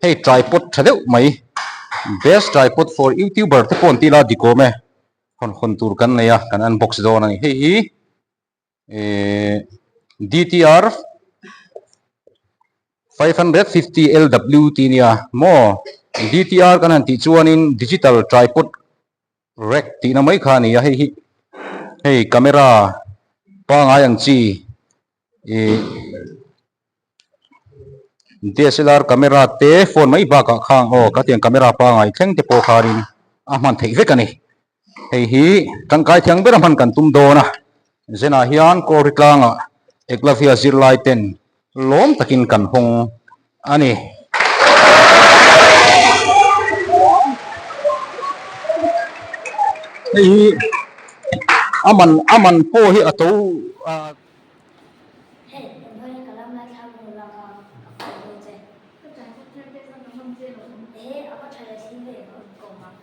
Hei tripod tha deuh mai best tripod for youtuber te pawh an tih la dik awm e hawn hawn tur kan nei a kan unbox dawn a ni hei hi ehh DTR 550 LW tih a nia maw DTR kan han tih chuanin digital tripod Rack tihna mai kha a ni a, hei hi hei camera pangai ang chi ih DSLR camera te phone mai bakah khang aw khatiang camera pangai thleng te pawh khanin a hman theih vek a ni. Hei hi tangkai thiang ber a hman kan tum dawn a, zenah hian Kawlri tlangah Eklavia zirlai ten lawm takin kan hawng a ni. Hei hi a man a man pawh hi a to a. Hei, engvang in ka lam lai thla hmu lak a, ka fawh dawn che. Ehe, a va tha leh si ve, ka rawn kawm ang.